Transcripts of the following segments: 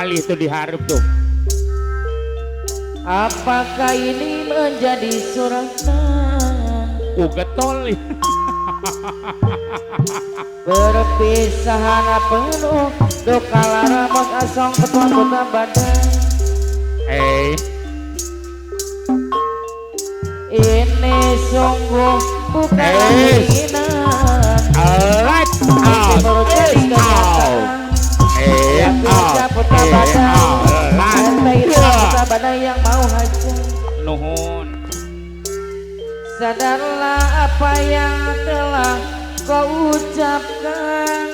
malih tuh diharap tuh. Apakah ini menjadi suratan Getol. perpisahan penuh duka lara bos asong ketua kota badan. Ini sungguh bukan keinginan Let's out. yang bisa kota badan kota badan yang mau hajar. Nuhun. Sadarlah apa yang telah kau ucapkan.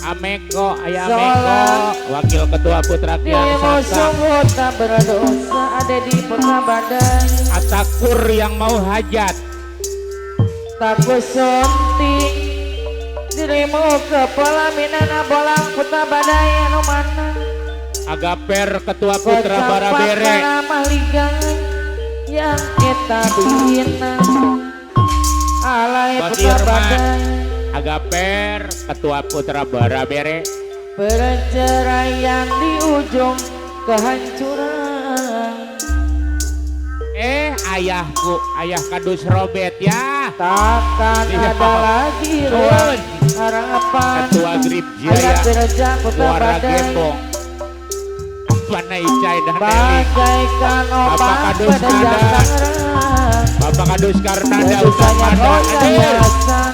Ameko, ayah Ameko, wakil ketua putra Dirimu Kian sungguh tak berdosa ada di kota badan. Atakur yang mau hajat. Tak kusunting dirimu kepala minana bolang kota badan yang mana. Agaper ketua putra Barabere. Nama ligangan yang kita bina alay putra badan. Agaper ketua putra Barabere. Perceraian di ujung kehancuran. Ayahku, ayah kadus Robert ya. Takkan ada lagi ruang harapan. Ketua Grip Ayah Jaya kerja kota Muara badan Gembong. Panai Icai dan Deli. bagaikan Bapak obat Kadus pada Nada. jangan. Bapak Kadus Karnada Dosanya Utamada kau hadir. yayasan.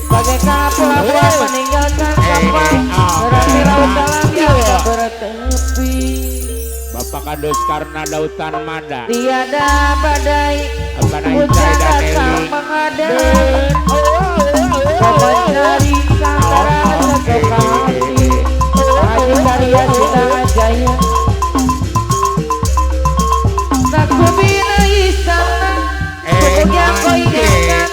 Bagaikan pelabuhan meninggalkan kapal berarti laut dalam yang tak bertepi. Bapak Kadus Karnada Utan Mada. Tiada badai Panai hujan Icai dan datang Deli. menghadang. Kau mencari santaran sejauh hati. Lagi dari Asina Jaya. Tak kubina istana pokoknya kau ingatkan.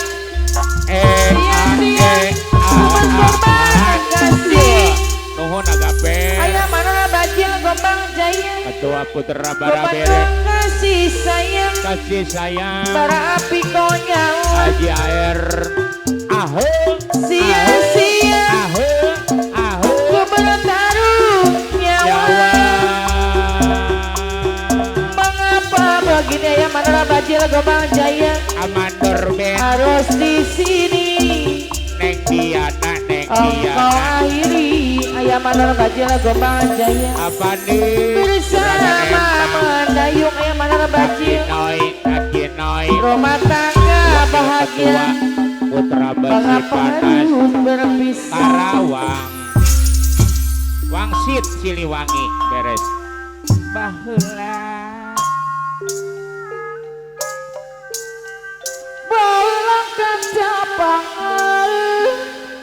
Sia-sia cuma korban kasih. Nuhun Agaper. Ayah mana bajil gombang jaya. Ketua putra Kau Barabere. penuh kasih sayang. Kasih sayang. Bara api kau nyawa. Haji Air. Aho. Sia-sia Aho. Aho. ku bertaruh nyawa. Mengapa begini ya mana bajil gombang jaya Amandor Ben. harus di sini. Neng Diana. Neng Engkau Diana. akhiri ayam mana bajil gombang jaya Apa nih? bersama mendayung ayam mana bajil Akinoi. rumah tangga bahagia. Putra Besi Mengapa Panas. harus berpisah? Karawang. Wangsit Siliwangi beres. Baheula. Bolang kaca pangal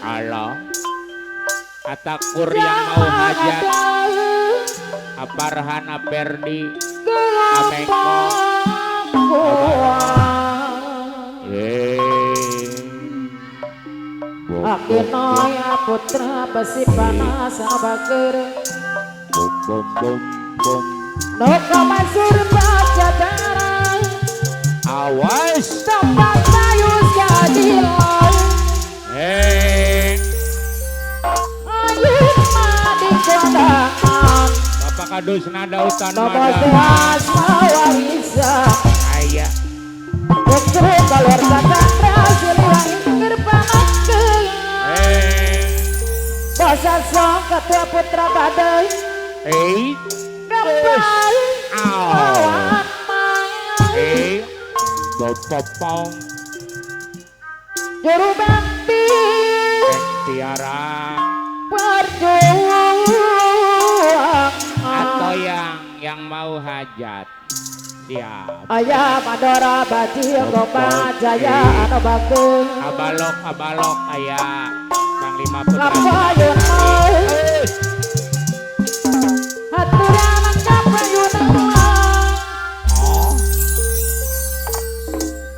Allah. Atakur yang mau hajat. Aparhan Aperdi. Ameko. Akinoya putra besi panas bager Bum bum bum bum. Noko masur baca darah Awas. tempat kayu jadilah. Ayo madi kondangan Bapak Kadus Nada Utan nomor Mada. tuas mawarisan Ayah. Putri kalor satandra siliwangi gerpanakeun. Bosan song ketua putra badai Gempal lawan main Bopopong. Juru bakti Tiara. perjuangan. Atau yang mau hajat. Siap. Ayah Madora Bajil Gomba Jaya Anu Bagus Abalok abalok ayah. Kang Lima Putra. Ngapayun mau Haturaman ngapayun Oh.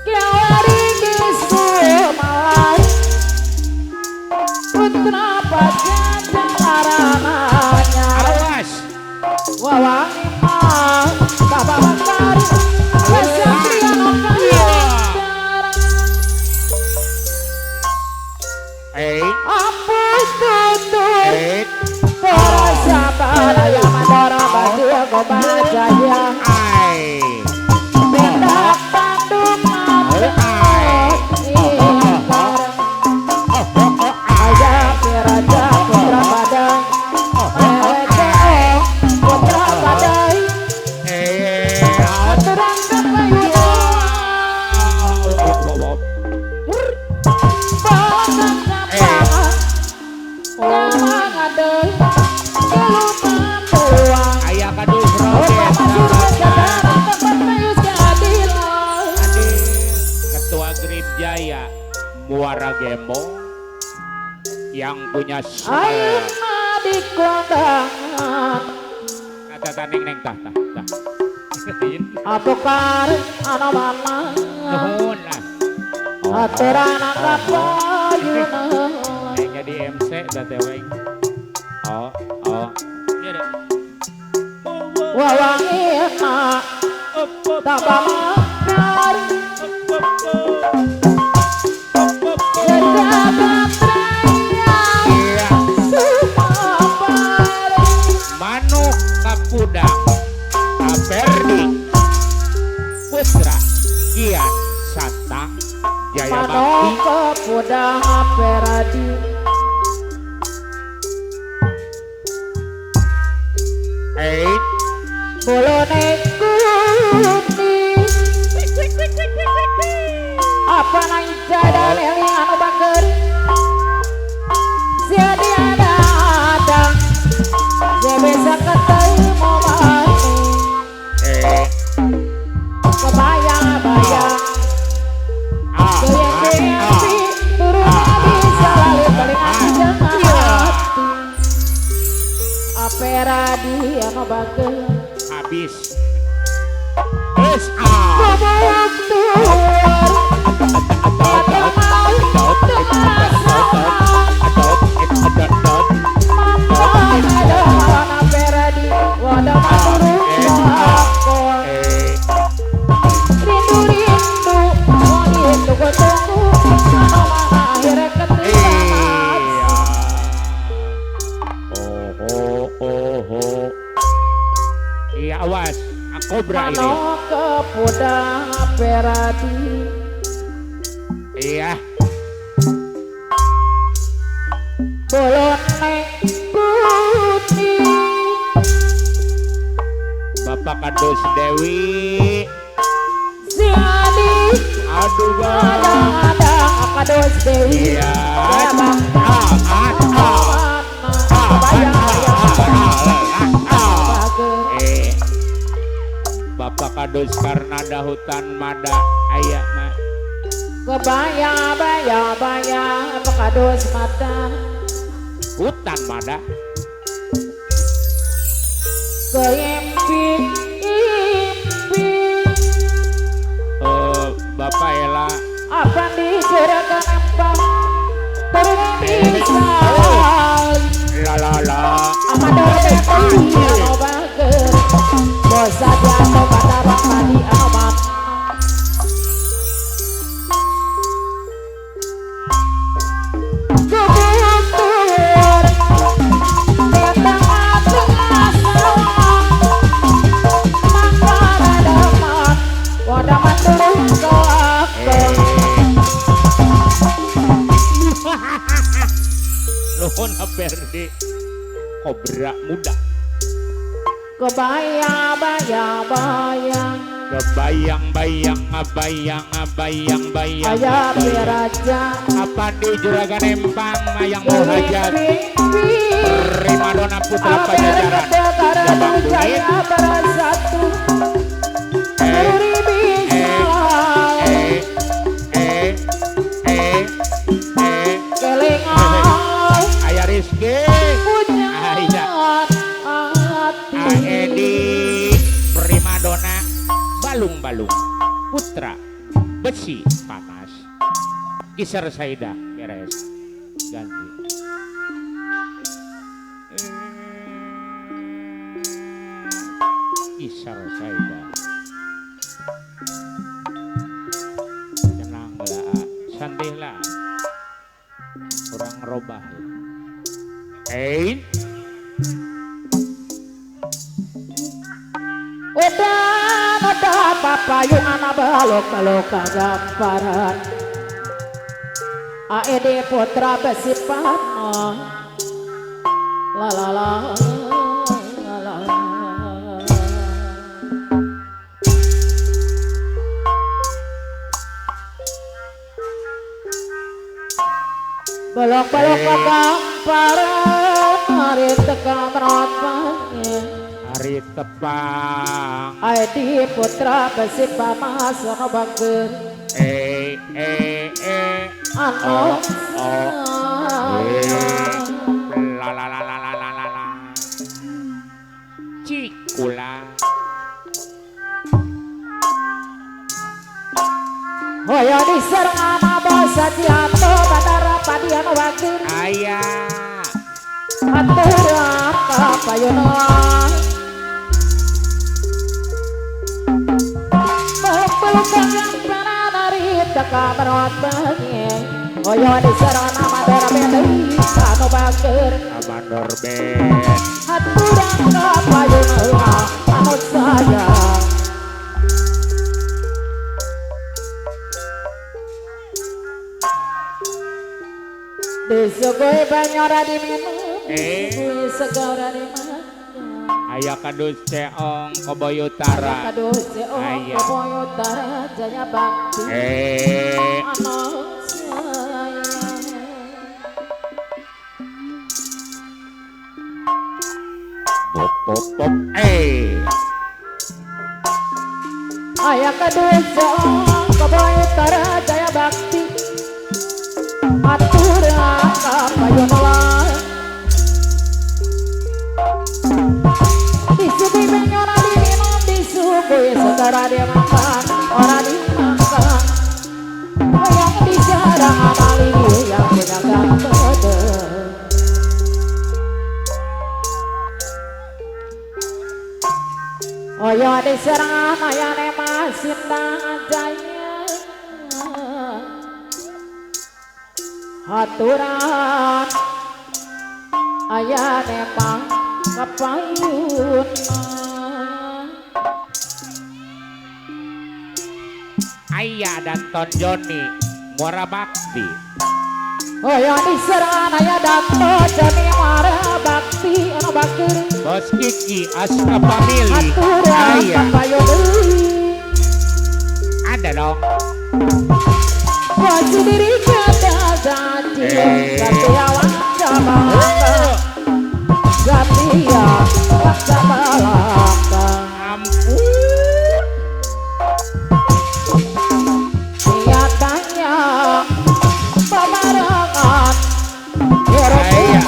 Kiawari kisu malah Putra Bajil Jalarananya Awas. Wawangi mah Kababakar Kesatria Eh. Ampun tutur Dora baju kebajaya Ai. beda Bandung Ayah Raja Putra Badai Putra Badai Aturan kepayuan Bangang kapangan Jangan ngadai Kelutan doang Ayah kadus roket. Ketua Grip Jaya Muara Gembong yang punya Ayo di kondangan kata neng tah. Apokar anak mama Nuhun lah. Aturan kapayuna Neng jadi MC dateweng. Oh. Iya deh. Wawangina Tabamar Sejagat raya Iya. Sumapar Manuk Kapudang Aperdi Putra Kian Santang Jaya Bakti Manoka Pudang Peradi Bolone kuti Apa naik jalan eling anu bager Jadi ada Saya bisa ketemu mati Kebayang-bayang Kayang-kayang turun bisa lalu paling aja hati Aperadi anu bager habis S.A. Bubuk tuar Ada mau Mampan ada warna peradi Wadah maduru bakor Rindu-rindu Rindu ku tunggu Mana mana akhirnya ketinggalan Iya awas Kobra ini. Mano kepuda peradi Iya. Bolone putih Bapak Kadus Dewi. Si Adi Aduh bang. Kadang-kadang Kados Dewi Iya. Bang Bapak Kadus karena ada hutan mada ayak mah. Kebaya Kados mata Hutan mada. Keimpi Bapak Ela. Apa dicerakan empang Terbisa La. Amador Bekti Ano bager Bosa jatuh pada bangkali Ano mat Kebutuhan Datang tengah sawah Mangkara damat Wadah maturun kelakon Nuhun Aperdi. Kobra muda. Kebayang Ayah Raja Apa di Juragan Empang yang mau hajat Primadona Putra Pajajaran Jabang Duit bersatu Kelingan Ayah Rizky punya Edi Primadona Balung Putra Besi Panas Kisar Saida beres ganti Kisar Saida tenang lah santih lah orang robah udah papayungan balok-balok kagamparan Aedi putra besipan la la la la la balok-balok kagamparan hari teka menotpangnya hari tepang Aedi putra besipan sono bager anu la la la la la la la la cikula hoyo diserang ama bos Satianto Batara Padiano Bager ayah aturan kapayuna peluk-peluk yang pernah dari teka merawat bahagia hoyo diserang nama dora bedei kano bager Abandor Ben aturan kapayuna anu saja disugui banyora diminum disugui segera dimakan ayah kadus ceong Koboy Utara aduh seong Ayah. Koboy Utara Jaya Bakti anu sayang pop pop pop ayah kedua seong Koboy Utara Jaya Bakti aturan kapayuna disugui banyora diminum disugui segera dimakan orang dimakan yang dijarang amali yang punya gantode oyo diserang ayane masindang jaya aturan ayane mang kapayun ayah dan Ton Joni Muara Bakti oyo diserang ayah dato jani mara bakti anu bakir Bos Kiki Astra Family aturan ayah kapayun ada dong wajib diri kada janji katiawan jabangka gatia waksabalaka ampun niatannya pemarangan Ayah.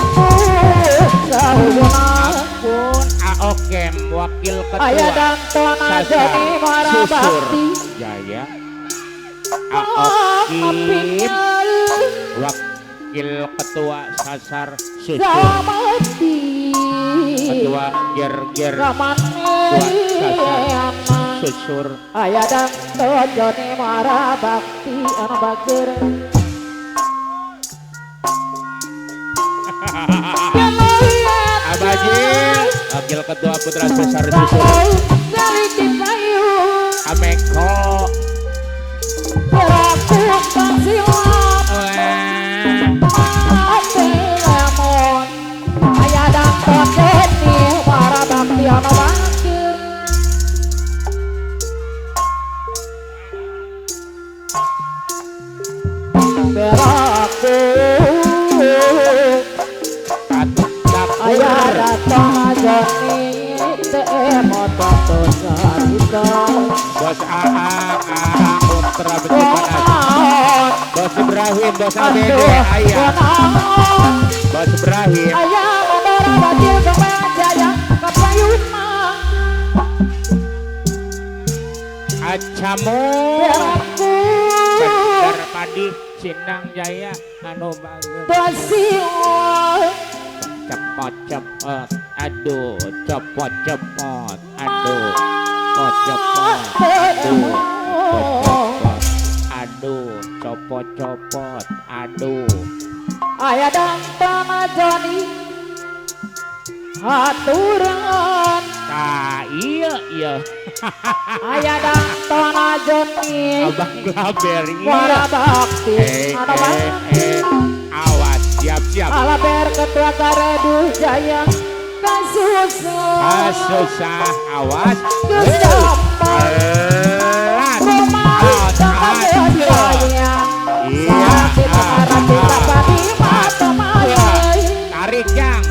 sahuyunan ampun Aokem wakil ayah ketua dan tuan ajani mara Susur bakti Jaya Aokim wakil ketua Sasar Susur samati ketua Ger Susur ayah dan Joni Mara Bakti anu bakir Abajil wakil ketua Putra Sasar Susur dari dipayung Ameko peraku pasilat mati lemon ayah dan Joni Mara Bakti anu bakir peraku ayah datang Joni motor tosarita Bos Aang Putra Besipanas Bos Ibrahim Bos Abede ayah Bos Ibrahim ayah membara batil kemajaya kapayuna Acamu peraku Bener Padi Sindang Jaya anu bagus basiol cepot aduh cepot aduh cepot aduh copot aduh ayah dan tanah Joni aturan iya Aya dantona Joni Abang Glaber Wara bakti Anu bang awas siap-siap Alaber ketua Garedu Jaya Kasusah susah awas Kesampan pelan Rumah Tangan Jaya Sakit Karena kita padi mata mayai tarik yang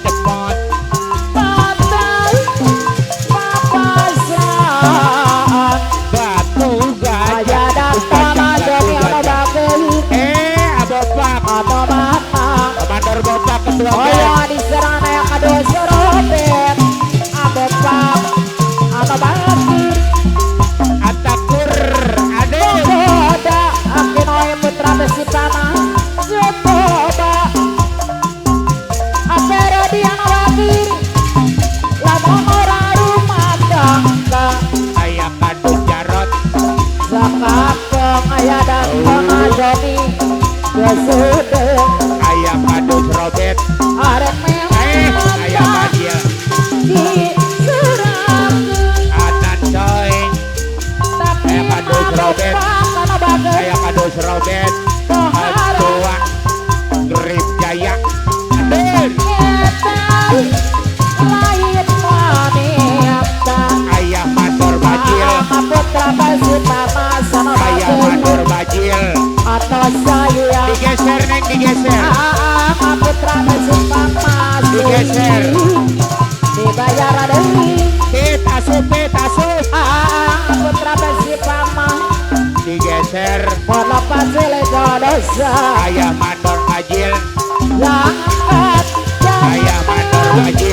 cepet Pantai Papasan batu Aya gajah dantona Joni Anu bakti abopak Anu batang Komander bopak ketua Oyo diserang yang kedua serobet Abepak Anu bakti atakur ade Boda Akinoy putra besi panah Seboda Apero di Anu bakti Lamun orang rumah tangga ayah kadu jarot Zakapeng aya dantona Joni Gesudeng ayah kadu serobet Arek memang ayah kadia diserang anan coy tapi Aya kado serobet. karena bagai ayah kadu serobet ketua Grip Jaya aden nyetan lain wanita ayah matur bajil putra Basitama sama ayah bagai matur bajil atau saya digeser neng digeser putra Basitama Digeser. dibayar deui pit asup putra Basitama digeser Pondok Pasile dosa ayah matur bajil Langkat ayah matur bajil